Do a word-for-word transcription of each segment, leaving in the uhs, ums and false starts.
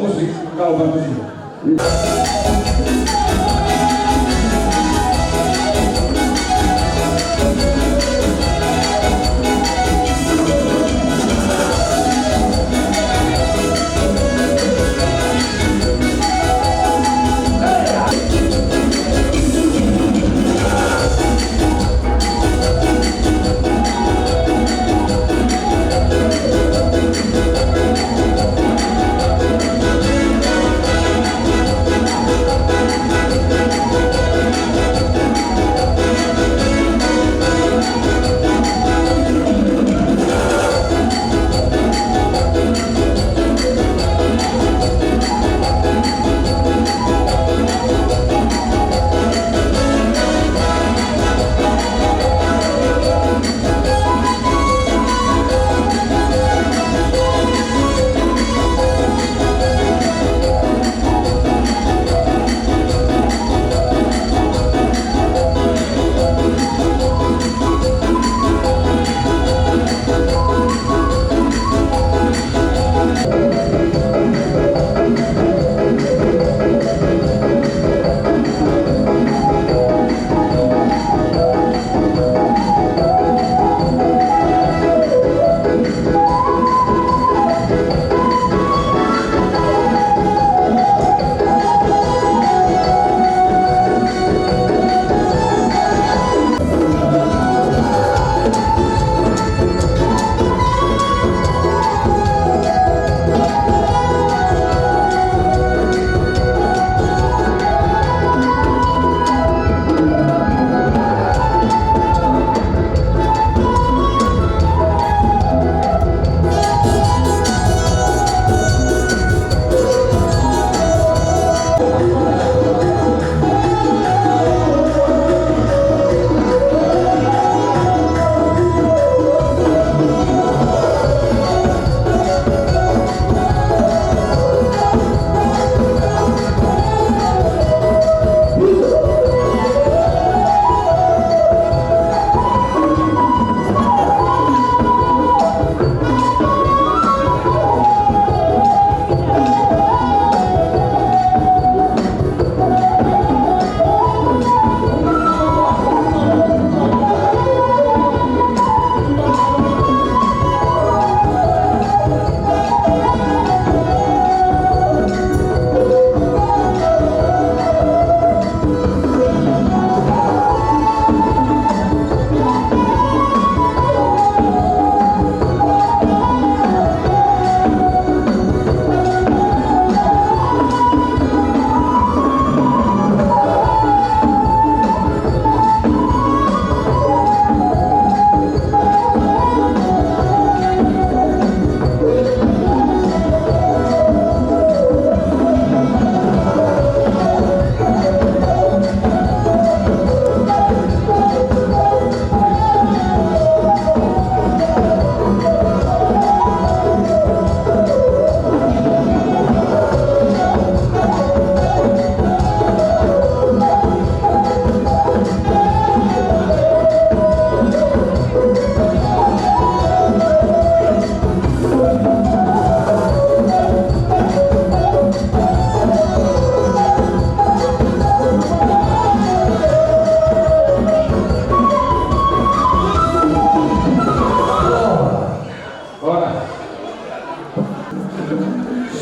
Musik, kau bantu sini.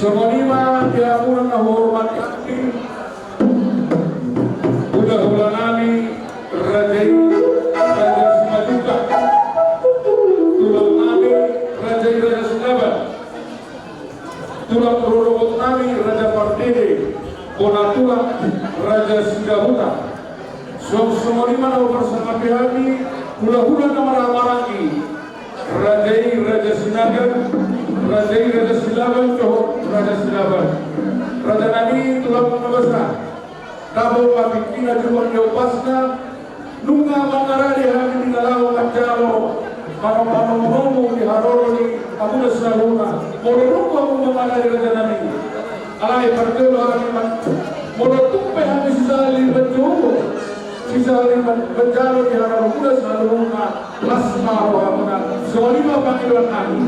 Songon i ma di hamuna na huhormati hami, hulahula nami, raja i, Raja Simanjuntak, tulang nami, raja i, Raja Sinaga, tulang rorobot nami, Raja Pardede, bona tulang, Raja Sigabuta. Songon i ma na huparsangapi hami, hulahula na marhahamaranggi, raja i, Raja Sinaga, raja i, Raja Silaban, dohot Raja Silaban. Raja nami, tulang na basa, dapot ma tingkina jumolo ni ombasna, nunga mangarade hami di na laho manjalo, manomunomu di haroro ni hamuna saluhutna, molo dung hamu mangarade, raja nami. Alai parjolo hami ma, molo tung pe hami sisahali manjalo, sisahali man-, manjalo di haroromuna saluhutna, las ma rohamuna. Songon i ma pangidoan nami.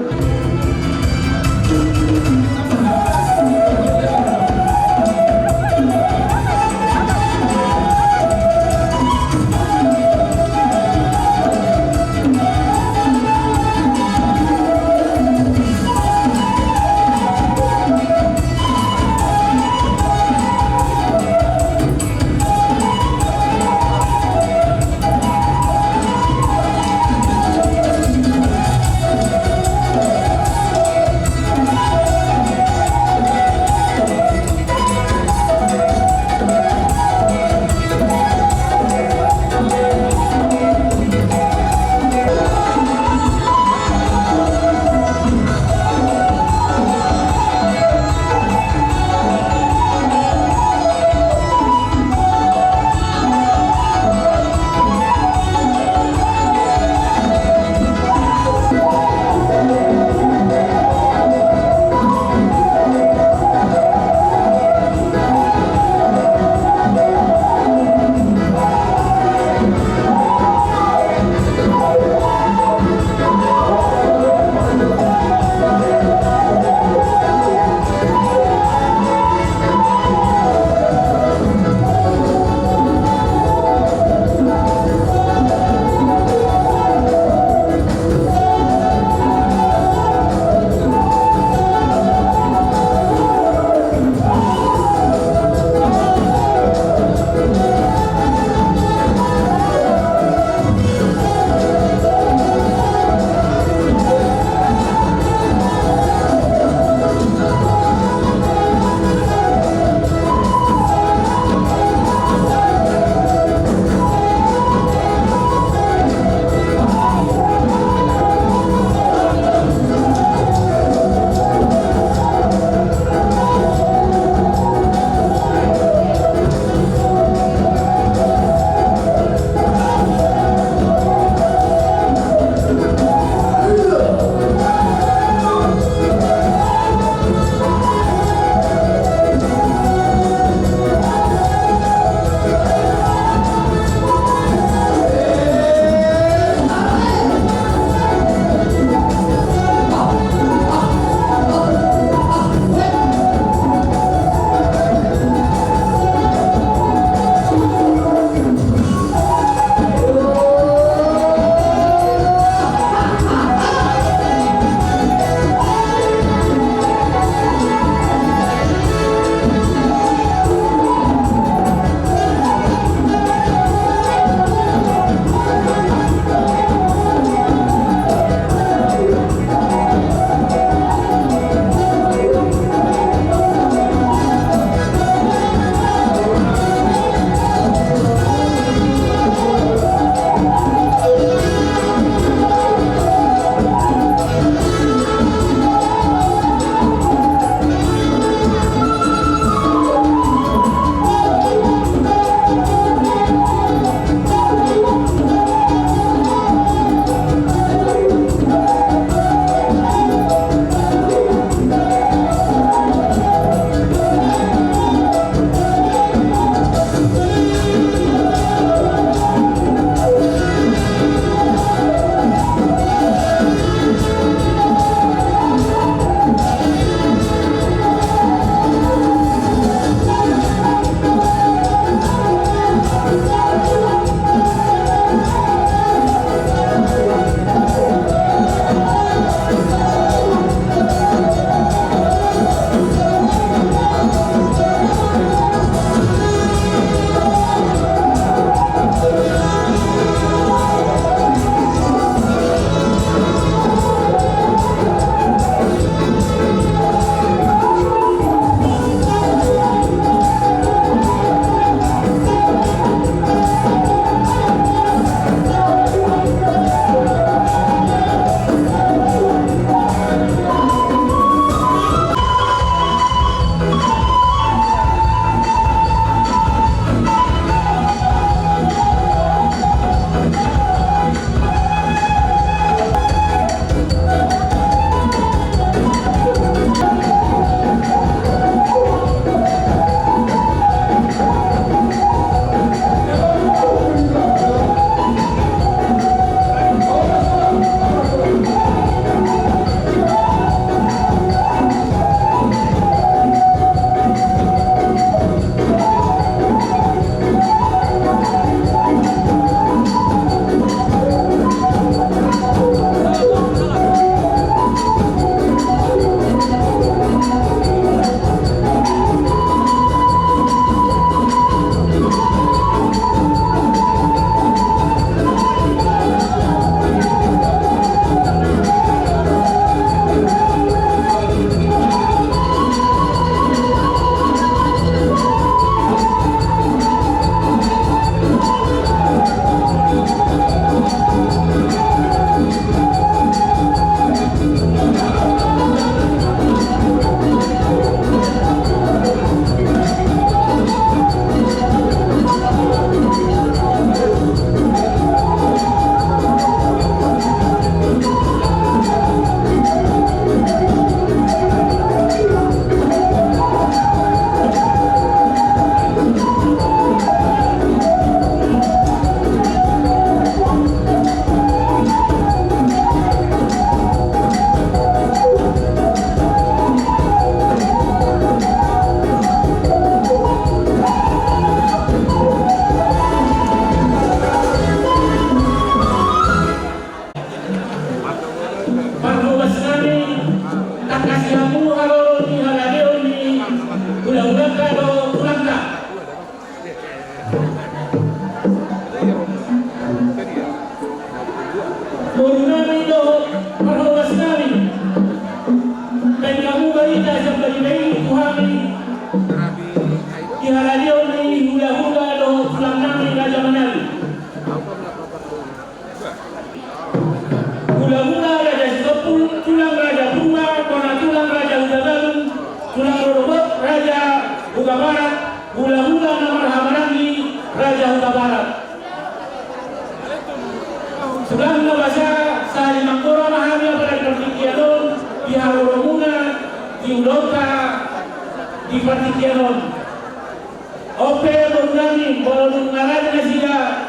Ulang na basa, sahali manggora ma hami apala di partingkian on, di haroromuna, di ulaonta di partingkian on. On pe boru nami, molo dung ngarade nasida.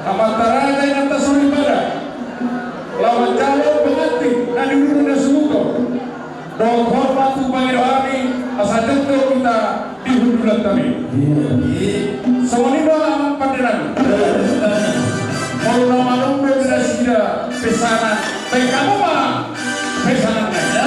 Amanta raja, inanta soripada, laho manjalo pengantin na di ulu na sumurung. Dohot hormat hupangido hami asa jongjong hita di hundulan tabi. Songon i ma amang pande nami. Molo na malombo do nasida pesanan, baen hamu ma pesanan na.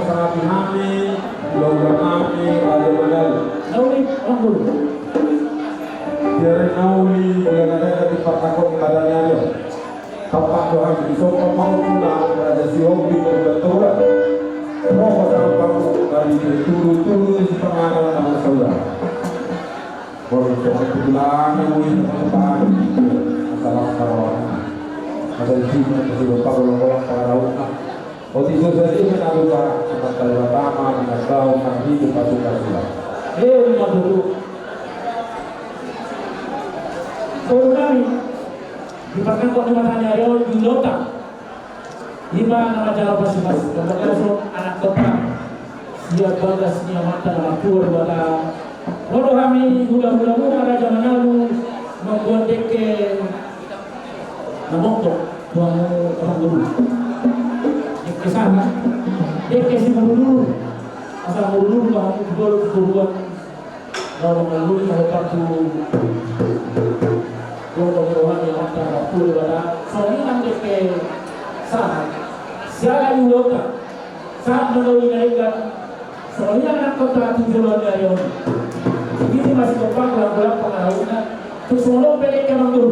Hami, hula-hula nami, raja manang. Nauli, Amang Guru. Biar nauli, biar ada di partakon badannya dia. Tampak Tuhan di sopa mau tuna, raja si hobi berbenturan. Roho sampang dari turu-turu di sepangaran nama saudara. Kalau soal kebetulan, yang mau itu apa? Masalah saudara. Ada di sini, masih lupa kalau orang para rumah. Otiso sadia na rupa, sementara pertama, dengan bau, nanti itu pasukan sudah. Eh, lima puluh. Boru nami, di parnangkok ni mataniari on di Lota. Ima na manjalo pasupasu, pabagason anak kota. Siap bagas ni amanta na martua Debata. Ro do hami hula-hula muna Raja Manalu, mamboan dengke na mongkok tu hamu Amang Guru. Dengke sahat, dengke simudur-udur. Asa mudur-udur ma hamu tu dolok tu toruan. Lalu manguluni hau patu. Dua panggilohan yang akan waktu daripada songon i nang dengke sahat. Siala ni uloka. Sahat manauli na denggan. Songon i nang anak kota tu joloan ni ari on. Jadi masih kompak golang-golang pangarahutna. Terus songon on pe dengke Amang Guru.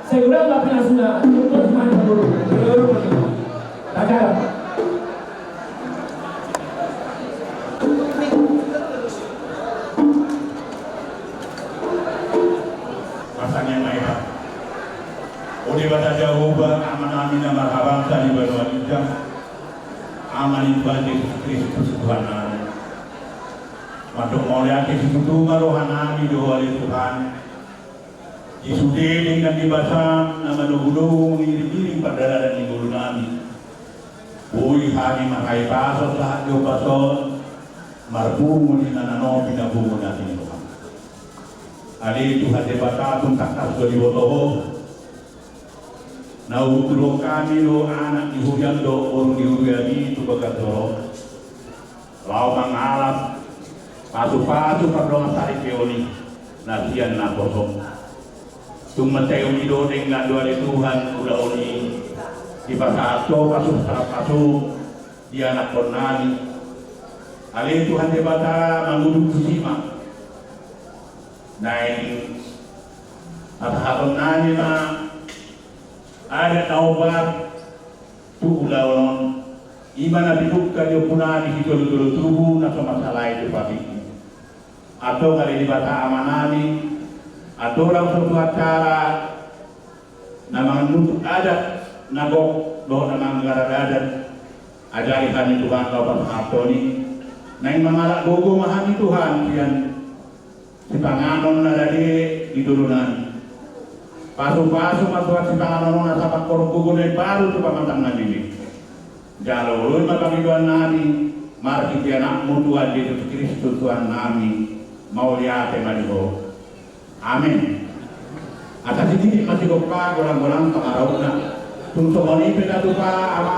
Sai godang ma pinasuna, tumbuh semangat dulu. Raja. Pasangan Maha. O Debata Jahowa, Amanami na marhabangsa di banua ginjang, Ama ni Tuhan Jesus Kristus Tuhannami. Mandok mauliate situtu ma rohanami di Ho ale Tuhan. Di sude denggan ni basam na manogu-nogu mangiring-iring pardalanan ni ngolunami. Boi hami marhahipason sahat di ombas on, marpungu di na naeng pinabungunami di roham. Ale Tuhan Debata, tung tangkas do diboto Ho. Na hutuduhon hami do anak ni huriam dohot boru ni huriam i tu bagas joro. Laho mangalap pasu-pasu pardongan saripeon i na sian naposo. Tung mansai uli do denggan do ale Tuhan ulaon i dipasahat Ho pasu-pasu di anakkonnami. Ale Tuhan Debata, mangudut tusi ma naeng pasahatonnami ma adat na hombar tu ulaon on, ima na pidungka di ompunami sijolo-jolo tubu na so mansalahi tu pabingku. Antong ale Debata Amanami, andorang so tu acara na mangantusi adat na gok dohot na manggarar adat, ajari hami Tuhan laho pasahathon i, naeng mangalap gogo ma hami Tuhan sian sipanganon na rade di dolonami. Pasu-pasu ma Tuhan sipanganon on asa mangkorhon gogo na imbaru tu pamatangna nami. Jalo oloi ma pangidoannami marhite Anakmu Tuhan Jesus Kristus Tuhannami. Mauliate ma di Ho. Amen. Asa sididi ma sigompa golang-golang pangarahutna. Tung songon i pe tatupa, Ama.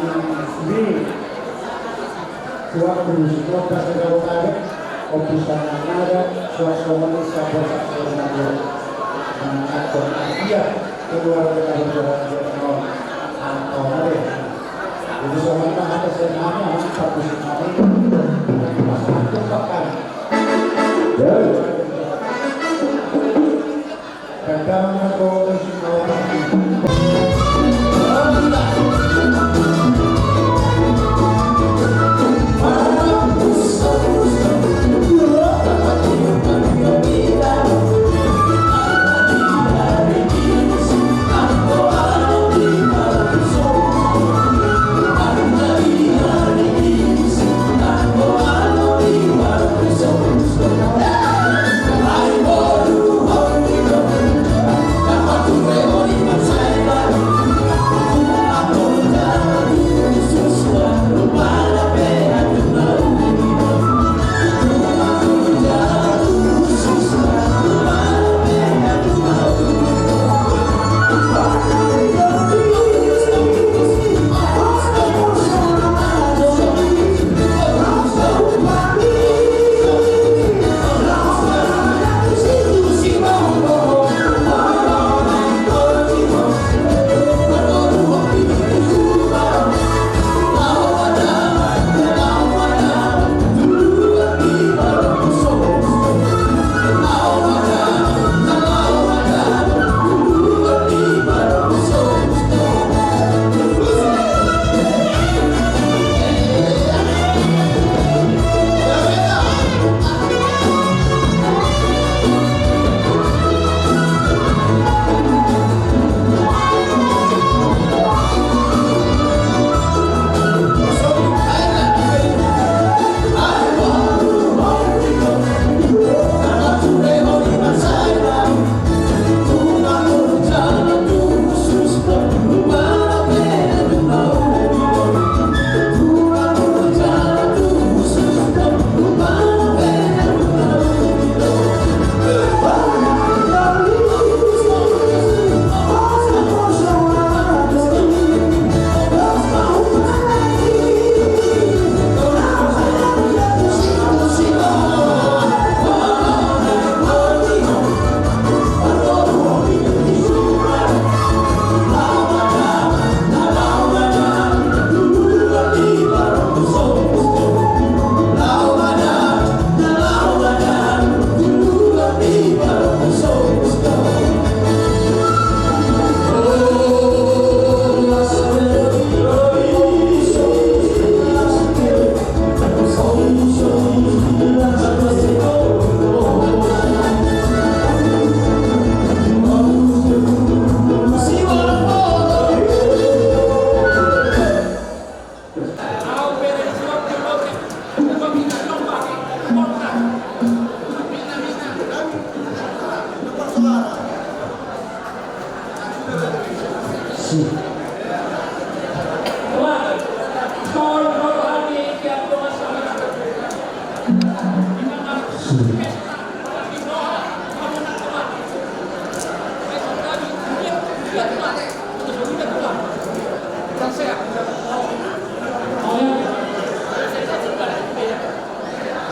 Suang tu si kota segala kare, opusan nada, suang songon i sapo sapo nada. Mangaton agia keluarga dari jalan jalan. Antara deh. Jadi songon i ma hata songon i, hata pamusik nami. Pasahat tu pakan. Ya.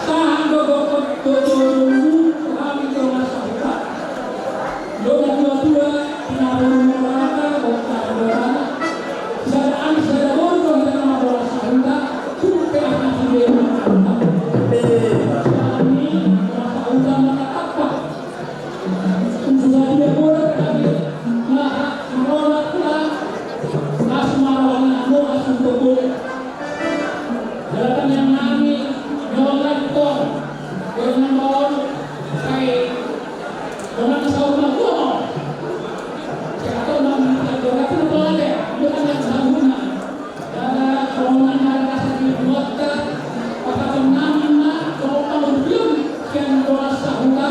Sahando gokhon do tolongmu tu hami dongan sahuta. Dongan tua-tua di na boru Morata, dongan sahuta. Sada anak sada boru do hita na dongan sahuta. Tung pe aha na sude ma. Hami dongan sahuta ma na tampak. Tung so sadia borat hami na marolak tulang. Las ma rohana, las ma tonggo. Jala tangiang nami, jala tong, jala nang baon, sai, jala nang saur matua on. Sehat on nang, jala nang saur matua on. Jala nang saur matua on. Jala songon na rasa di buatta, pasahaton nami ma, songon pangurupion, sian dongan sahuta.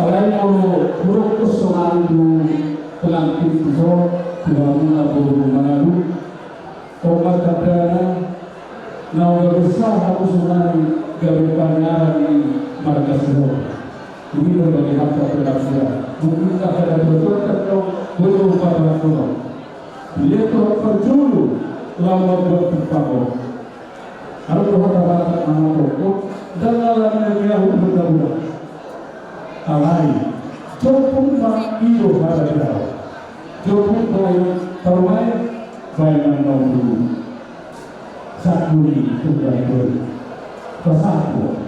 Alai molo hurang songon i tu pengantin tu so, tu hamuna boru Manado. Omat tandana, naung gabe sah hamu sonari gabe pangaran ni marga Sihol. Ini berbagai macam penafsiran. Mungkin tak ada betul tentang boru Manado. Dia telah perjulu lama buat berpanggung. Kalau hata-hata nama pokok dan alamnya jauh bergabung. Alai, Sompung ma i do harajaon. Sompung baen parumaen, baen ma na uli. Satu ni tunggal i do. Pasahat.